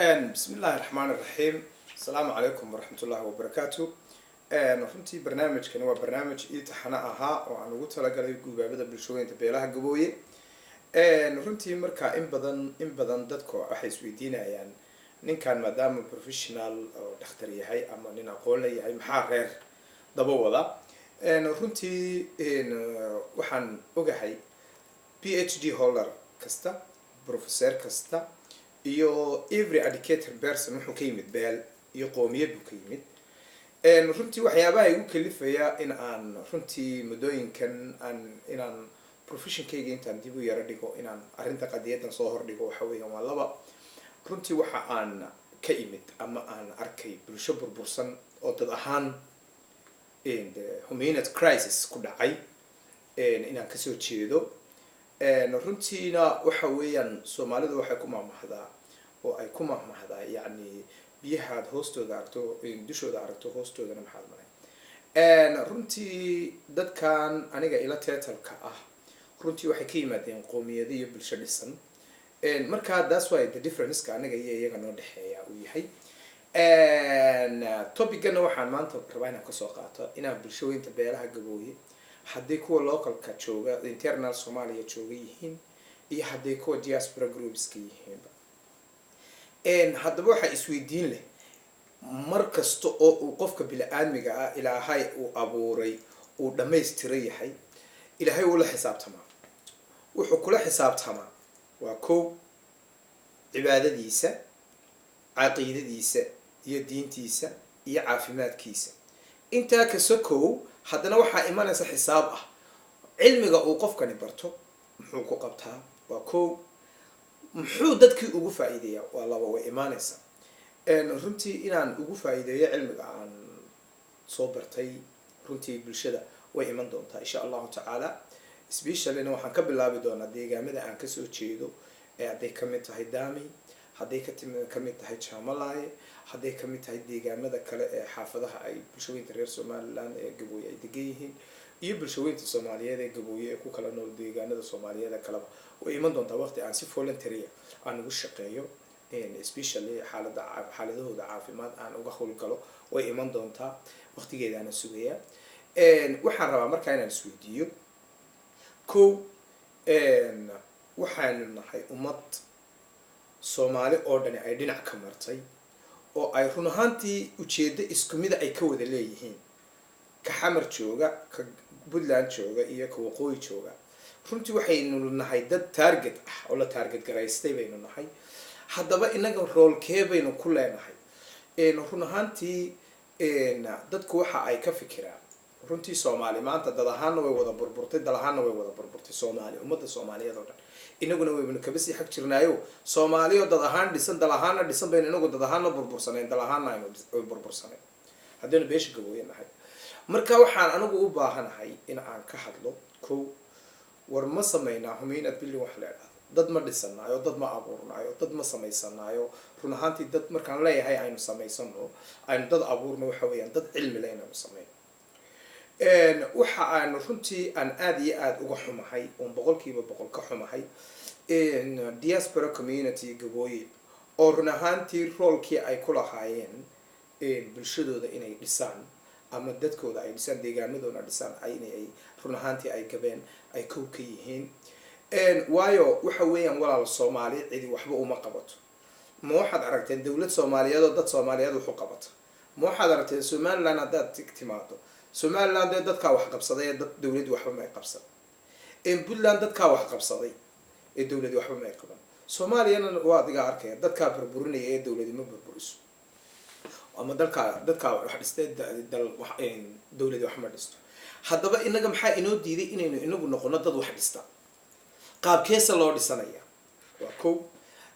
Bismi illaahi raxmaan iraxiim. Asalaamu calaykum waraxmat ullahi wabarakaatu. Runtii barnaamijkani waa barnaamij ii taxano ahaa oo aan ugu talagalay guubaabada bulshooyinka beelaha Gabooye. Runtii markaa in badan dadku waxay isweydiinayaan, ninkan maadaama professional oo dhakhtar yahay ama nin aqoon la yahay, maxaa reer daba wada? Runtii waxaan ogahay PhD holder kasta, professor kasta iyo every educated person wuxuu ka yimid beel iyo qoomiyad buu ka yimid. Runtii waxyaabaha igu kalifaya in aan runtii muddooyinkan aan inaan professionkayga intaan dib u yaro dhigo, inaan arrinta qadiyadan soo hordhigo, waxa weeyaan waa laba. Runtii waxa aan ka imid ama aan arkay bulsho burbursan oo dad ahaan humanity crisis ku dhacay inaan kasoo jeedo. Runtiina waxa weeyaan, Soomaalidu waxay ku mahmahdaa oo ay ku mahmahdaa, yacni, biyahaad hoostooda aragto, dushooda aragto, hoostoodana maxaad maray? Runtii dadkan aniga ila title-ka ah runtii waxay ka yimaadeen qoomiyado iyo bulsho dhisan. Marka that's why the differenceka aniga iyo iyaga noo dhexeeya uu yahay. Topicgana waxaan maanta rabaa inaan kasoo qaato inaan bulshooyinta beelaha Gabooye, hadday kuwa localka jooga, internal Soomaaliya jooga yihiin iyo hadday kuwa diaspora groupska yihiinba. Haddaba waxaa isweydiin leh, mar kasta oo uu qofka bini-aadmiga ah Ilaahay uu abuuray uu dhammaystiran yahay, Ilaahay wuu la xisaabtamaa. Wuxuu kula xisaabtamaa waa kow, cibaadadiisa, caqiidadiisa iyo diintiisa iyo caafimaadkiisa. Intaa kasa kow, haddana waxaa imanaysa xisaab ah cilmiga uu qofkani barto muxuu ku qabtaa? Waa kow. Muxuu dadkii ugu faa'iideeyaa? Waa laba. Way imaanaysa runtii inaan ugu faa'iideeyo cilmiga aan soo bartay runtii bulshada. Way iman doontaa, insha Allahu tacaala. Speciallyna waxaan ka bilaabi doonaa deegaamada aan kasoo jeedo, ee hadday kamid tahay Dami, hadday kamid tahay Jamalaaye, hadday kamid tahay deegaamada kale ee xaafadaha ay bulshooyinka reer Somaliland ee Gabooye ay degan yihiin iyo bulshooyinka Soomaaliyeed ee Gabooye ee ku kala nool deegaanada Soomaaliyeed ee kaleba. Way iman doontaa waqti aan si voluntary aan ugu shaqeeyo, especially xaalada xaaladahooda caafimaad aan uga howlgalo. Way iman doontaa, waqtigeedaana sugayaa. Waxaan rabaa markaa inaan isweydiiyo: kow, waxaanu nahay ummad Soomaali oo dhani ay dhinac ka martay oo ay run ahaantii ujeeddo isku mida ay ka wada leeyihiin, ka Xamar jooga, ka Puntland jooga iyo ka waqooyi jooga. Runtii waxaynu nahay dad target ah oo la target garaystay baynu nahay. Haddaba inaga roolkee baynu ku leenahay? Run ahaantii dadku waxa ay ka fikiraan, runtii Soomaali maanta dad ahaanna way wada burburtay, dal ahaanna way wada burburtay. Soomaali, ummadda Soomaaliyeed oo dhan, inaguna waynu kaba sii xag jirnaayo. Soomaaliyo dad ahaan dhisan, dal ahaanna dhisan baynu inagu dad ahaanna burbursanayn, dal ahaanna aynu burbursanayn haddaynu beesha Gabooye nahay. Marka waxaan anigu u baahanahay in aan ka hadlo: kow, war ma sameynaa humanity building wax la idhahdo? Dad ma dhisanaayo? Dad ma abuurnaayo? Dad ma samaysanaayo? Run ahaantii dad markaan leeyahay aynu samaysano, aynu dad abuurno, waxa weeyaan dad cilmi le inaynu sameyno. Waxa aanu runtii aan aada iyo aada uga xumahay oon 100% ka xumahay diaspora community Gabooye oo run ahaantii roolkii ay ku lahaayeen bulshadooda inay dhisaan ama dadkooda ay dhisaan, deegaanadooda dhisaan, inay run ahaantii ay gabeen, ay kow ka yihiin. Waayo, waxa weeyaan, walaal, Soomaali cidi waxba uma qabato. Ma waxaad aragteen dowlad Soomaaliyeed oo dad Soomaaliyeed waxu qabata? Ma waxaad aragteen Somaliland? Haddaad timaado Somaliland, dee dadkaa wax qabsaday ee dad dowladdi waxba may qabsan. Puntland dadkaa wax qabsaday ee dowladi waxba may qaban. Soomaaliyana waa adiga arkaya, dadkaa burburinaya ee dowladi ma burburiso, ama dalkaa dadkaa wax dhistay, dal dowladi wax ma dhisto. Haddaba inaga maxaa inoo diiday inaynu inagu noqono dad wax dhista? Qaabkeesa loo dhisanaya? Waa kow.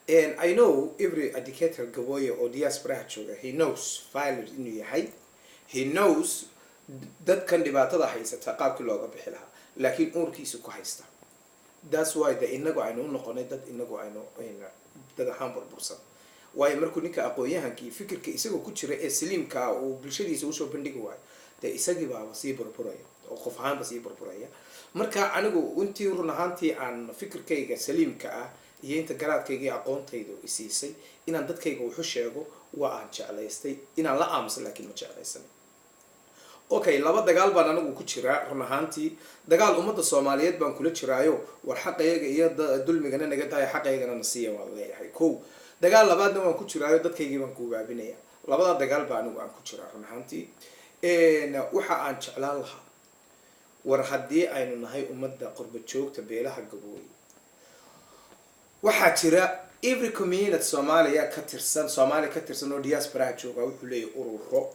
I know every educator Gabooye oo diasporaha jooga, he knows valid inuu yahay, he knows dadkan dhibaatada haysata qaabkii looga bixi lahaa, laakiin uurkiisa ku haysta. That's why de inagu aynu u noqonay dad inagu aynu dad ahaan burbursan. Waayo, markuu ninka aqoon-yahankii fikirka isagoo ku jira ee saliimkaa uu bulshadiisa usoo bandhigi waayo, dee isagii baaba sii burburaya oo qof ahaanba sii burburaya. Marka anigu intii run ahaantii aan fikirkayga saliimka ah Iyo inta garaadkayga iyo aqoontaydu isiisay inaan dadkayga waxu sheego waa aan jeclaystay. Inaan la aamusa laakiin ma jeclaysan. Okay, laba dagaal baan anigu ku jiraa. Run ahaantii, dagaal ummadda Soomaaliyeed baan kula jiraayo: war xaqayaga iyo dulmigana naga daaya, xaqaygana na siiya, waan leeyahay. Ko dagaal labaadna waan ku jiraayo, dadkaygii baan kuubaabinaya. Labadaa dagaal baa anigu aan ku jiraa. Run ahaantii, waxa aan jeclaan lahaa, war haddii aynu nahay ummadda qurba joogta beelaha Gabooye, waxaa jira every community Soomaaliya ka tirsan, Soomaaliya ka tirsan oo diasporaha jooga wuxuu leeyahay ururo.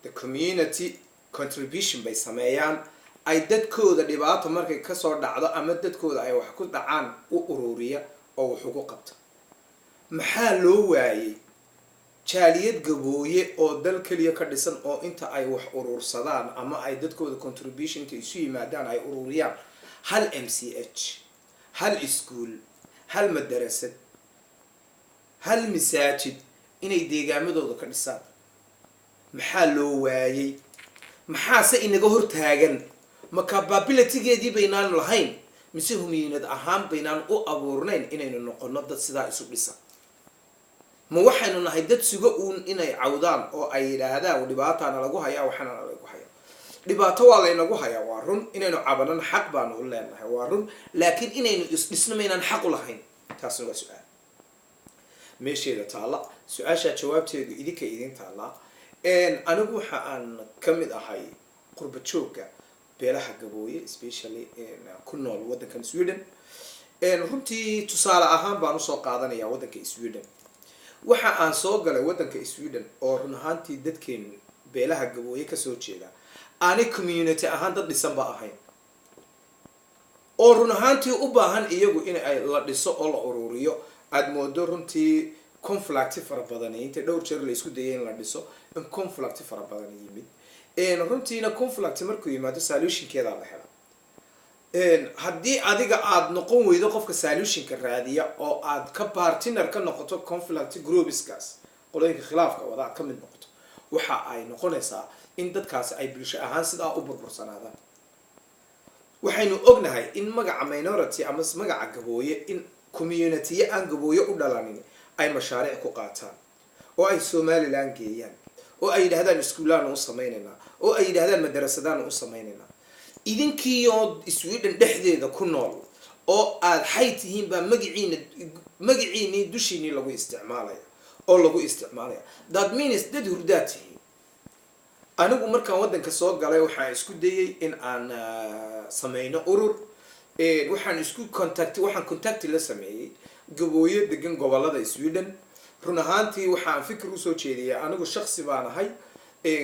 The community contribution bay sameeyaan, ay dadkooda dhibaato markay kasoo dhacdo ama dadkooda ay wax ku dhacaan u ururiya oo wax ugu qabta. Maxaa loo waayey jaaliyad Gabooye oo dal keliya ka dhisan, oo inta ay wax urursadaan ama ay dadkooda contributionka isu yimaadaan ay ururiyaan hal MCH, hal school, hal madarasad, hal masaajid inay deegaamadooda ka dhisaan? Maxaa loo waayey? Maxaase inaga hortaagan? Ma capabilitygeedii baynaan lahayn, mise humiinad ahaan baynaan u abuurnayn inaynu noqono dad sidaa isu dhisa? Ma waxaynu nahay dad sugo uun inay cawdaan oo ay yidhaahdaan dhibaataana lagu hayaa, waxaana lagu hayaa dhibaato? Waa laynagu hayaa, waa run. Inaynu cabanana xaq baanu u leenahay, waa run. Laakiin inaynu isdhisno maynaan xaq u lahayn? Taasna waa su-aal meesheeda taalla. Su-aashaa jawaabteedu idinka idin taallaa. Anigu waxa aan ka mid ahay qurba joogga beelaha Gabooye, especially ku nool waddankan Sweden. Runtii, tusaale ahaan baan usoo qaadanaya waddanka Sweden. Waxa aan soo galay waddanka Sweden oo run ahaantii dadkeen beelaha Gabooye kasoo jeeda aanay community ahaan dad dhisan ba ahayn, oo run ahaantii u baahan iyagu in ay la dhiso oo la ururiyo. Aada moodo runtii conflict fara badan inta dhowr jeer la isku dayay in la dhiso in conflict fara badan yimid. Runtiina conflict markuu yimaado, solutionkeedaa la hela. Haddii adiga aada noqon weydo qofka solutionka raadiya oo aad ka partner ka noqoto conflict groupskaas, qolooyinka khilaafka wada aad ka mid noqoto, waxa ay noqonaysaa in dadkaasi ay bulsho ahaan sidaa u burbursanaadaan. Waxaynu ognahay in magaca minority ama magaca Gabooye in communitye aan Gabooye u dhalanin ay mashaariic ku qaataan oo ay Somaliland geeyaan oo ay yidhahdaan iskuulaanu u samaynaynaa, oo ay yidhahdaan madarasadaanu u samaynaynaa. Idinkiioo Sweden dhexdeeda ku nool oo aada xay tihiin baa magaciina, magaciinii dushiinii lagu isticmaalaya oo lagu isticmaalaya. That means dad hurdaa tihiin. Anigu markaan waddanka soo galay, waxaan isku dayay in aan sameyno urur. Waxaan isku contact, waxaan contact la sameeyey Gabooyo degan gobolada Sweden. Run ahaantii, waxaan fikir usoo jeediyay: anigu shaksi baan ahay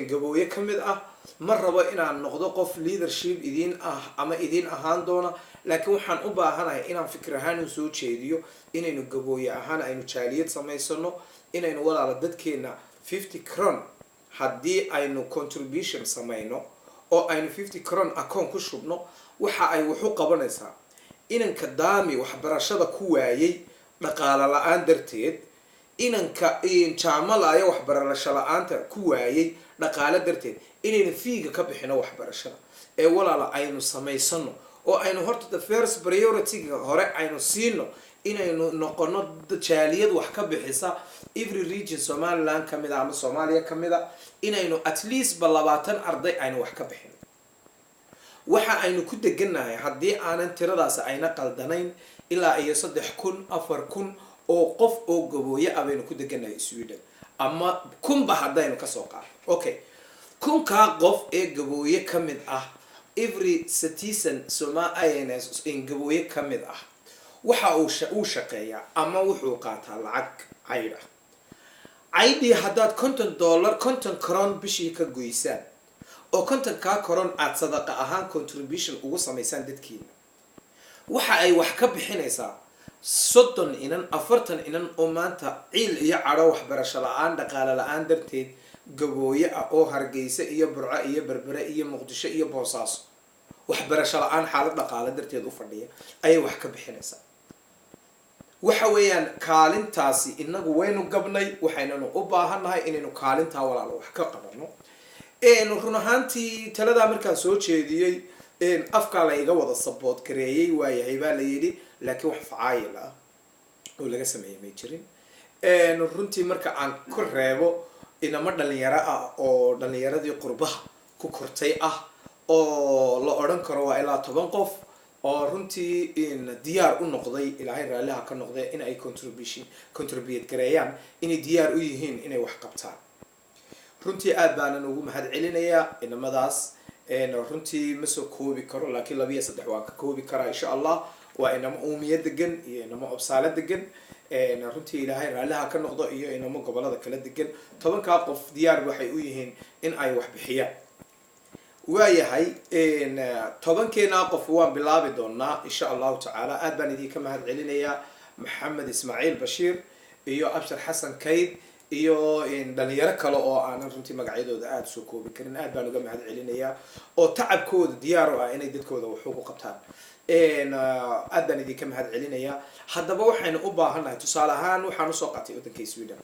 Gabooye ka mid ah, ma rabo inaan noqdo qof leadership idiin ah ama idiin ahaan doona, laakiin waxaan u baahanahay inaan fikir ahaan usoo jeediyo inaynu Gabooye ahaan aynu jaaliyad samaysano, inaynu walaala dadkeena 50 cron haddii aynu contribution samayno oo aynu 50 cron account ku shubno, waxa ay waxu qabanaysaa inanka daami waxbarashada ku waayay dhaqaalo la-aan darteed, inanka jaamalaya waxbarasho la-aanta ku waayay dhaqaalo darteed, inaynu feega ka bixino waxbarashada. Ee walaala, aynu samaysano oo aynu horta the first priority-ga hore aynu siino inaynu noqono jaaliyad wax ka bixisa every region Somaliland kamid a ama Soomaaliya kamid a, inaynu at least ba 20 arday aynu wax ka bixino. Waxa aynu ku degannahay, haddii aanan tiradaasi ayna qaldanayn, ilaa iyo 3000, 4000 oo qof oo Gabooye ah baynu ku degannahay Sweden, ama 1000ba haddaynu kasoo qaado. Okay, 1000kaa qof ee Gabooye ka mid ah, every citizen soma Gabooye ka mid ah waxa uu shaqeeyaa ama wuxuu qaataa lacag caydh ah. Caydhii haddaad $50, 50 koron bishii ka goysaan oo 50kaa koron aada sadaqa ahaan contribution ugu samaysaan dadkiina, waxa ay wax ka bixinaysaa 30 inan, 40 inan oo maanta ciil iyo cadho, waxbarasho la-aan, dhaqaale la-aan darteed Gabooye ah, oo Hargeysa iyo Burco iyo Berbere iyo Muqdisho iyo Boosaaso waxbarasho la-aan, xaalad dhaqaale darteed u fadhiya ayay wax ka bixinaysaa. Waxa weeyaan kaalintaasi inagu waynu gabnay. Waxaynanu u baahannahay inaynu kaalintaa, walaalo, wax ka qabano. Run ahaantii, taladaa markaan soo jeediyey, afkaa la iga wada support gareeyey. Waayahay baa la yidhi, laakiin wax facaayil ah. Oo laga sameeyey may jirin runtii. Marka aan ku reebo inamo dhalinyaro ah oo dhalinyaradii qurbaha ku kortay ah, oo la odhan karo waa ilaa 10 qof, oo runtii diyaar u noqday, Ilaahay raalliha ka noqday, in ay contribute gareeyaan, inay diyaar u yihiin inay wax qabtaan. Runtii aad baanan ugu mahad celinayaa inamadaas. Runtii ma soo koobi karo, laakiin laba iyo saddex waan ka koobi karaa, insha Allah. Waa inamo Uumiyo degan iyo inamo Obsaalo degan, runtii Ilaahay raalliha ka noqdo, iyo inamo gobolada kala degan. 10-kaa qof diyaar waxay u yihiin in ay wax bixiyaan. Waayahay, 10-keenaa qof waan bilaabi doonaa, insha Allahu tacaala. Aad baan idinka mahad celinayaa, Maxamed Ismaaciil Bashiir iyo Abshir Xasan Kayd iyo dhalinyaro kale oo aanan runtii magacyadooda aada soo koobi karin. Aad baan uga mahad celinayaa oo tacabkooda diyaar u ah inay dadkooda wax ugu qabtaan. Aad baan idinka mahad celinayaa. Haddaba waxaynu u baahannahay, tusaale ahaan waxaan usoo qaatay waddanka Sweden,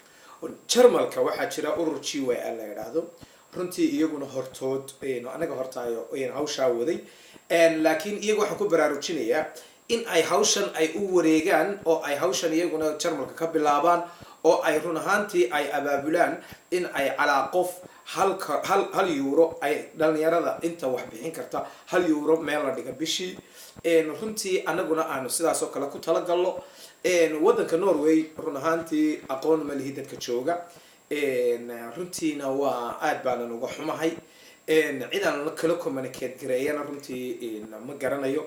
Jarmalka waxaa jira urur GYL la yidhaahdo. Runtii iyaguna hortood anaga hortaayo hawshaa waday, laakiin iyaga waxaan ku baraarujinayaa in ay hawshan ay u wareegaan oo ay hawshan iyaguna Jarmalka ka bilaabaan, oo ay run ahaantii ay abaabulaan in ay calaa qof halka hal euro ay dhalinyarada inta wax bixin karta €1 meel la dhiga bishii. Runtii anaguna aanu sidaas oo kale ku talagalno. Waddanka Norway run ahaantii aqoon ma lihi dadka jooga, runtiina waa aad baanan uga xumahay. Cid aan la kala communicate gareeyana runtii ma garanayo.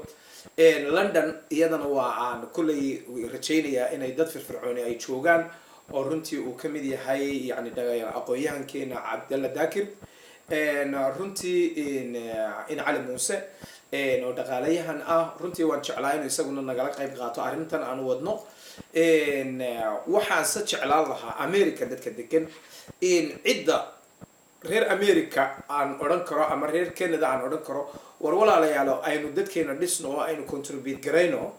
London iyadana waa aan kulley rajaynayaa inay dad firfircooni ay joogaan, oo runtii uu kamid yahay yani aqoon-yahankeena Cabdalla Dakir, runtii in Cali Muuse oo dhaqaalayahan ah. Runtii waan jeclaa inuu isaguna nagala qayb qaato arrintan aanu wadno. Waxaan se jeclaan lahaa America dadka degan, cidda reer America aan odhan karo ama reer Canada aan odhan karo, war walaalayaalo, aynu dadkeena dhisno oo aynu contribute garayno,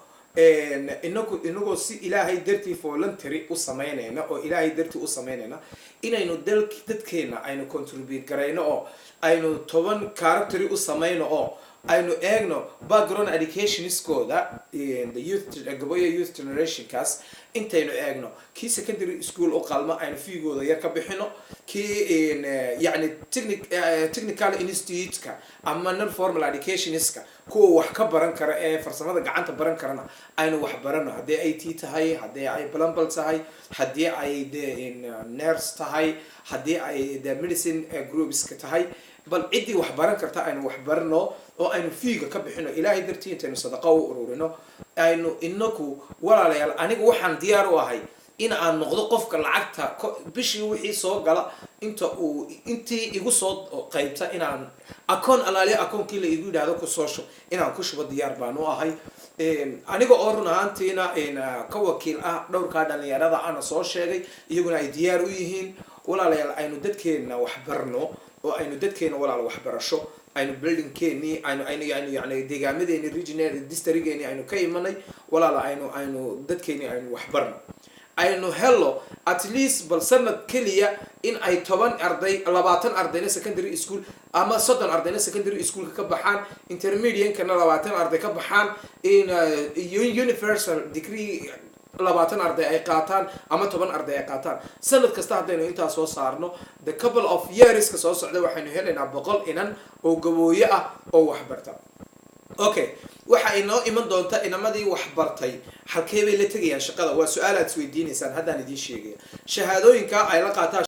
inagu inagoo si Ilaahay dartii voluntary u samaynayna oo Ilaahay dartii u samaynayna, inaynu dal dadkeena aynu contribute garayno oo aynu 10 charactery u samayno, oo aynu eegno background educationskooda, the youth, Gaboya Youth Generationkaas intaynu eegno, kii secondary school u qalmo aynu fee-gooda yar ka bixino, kii yani technical institute-ka ama non formal educationska kuwa wax ka baran kara ee farsamada gacanta baran karana aynu wax barano, haddii IT tahay, haddii ay plumber tahay, haddii ay de nurse tahay, haddii ay de medicine groupska tahay. Bal ciddii wax baran karta aynu wax barano oo aynu fee-ga ka bixino, Ilaahay dartii intaynu sadaqa u ururino aynu inaku. Walaalayaal, anigu waxaan diyaar u ahay in aan noqdo qofka lacagta bishii wixii soo gala inta uu intii igu soo qaybta inaan akoon alaaliya, akoonkii la igu yidhaahdo kusoo shub, inaan ku shubo diyaar baan u ahay, aniga oo run ahaantiina ka wakiil ah dhowrkaa dhalinyarada ana soo sheegay, iyaguna ay diyaar u yihiin. Walaalayaal, aynu dadkeena wax barno oo aynu dadkeena, walaal, waxbarasho aynu buildingkeenii aynu yani deegaamadeeni, regional districtgeeni aynu ka imanay, walaala, aynu dadkeeni aynu waxbarno, aynu helo at least bal sanad keliya in ay 10 arday, 20 ardayna secondary school ama 30 ardayna secondary schoolka ka baxaan, intermediate-kana 20 arday ka baxaan, in universal degree 20 arday ay qaataan ama 10 arday ay qaataan. Sanad kasta haddaynu intaa soo saarno, the couple of yearska soo socda waxaynu helaynaa 100 inan oo Gabooye ah oo waxbarta. Okay, waxa inoo iman doonta inamadii waxbartay halkee bay la tegayaan shaqada? Waa su-aal aad isweydiinaysaan. Haddaan idiin sheegaya shahaadooyinka ay la qaataan.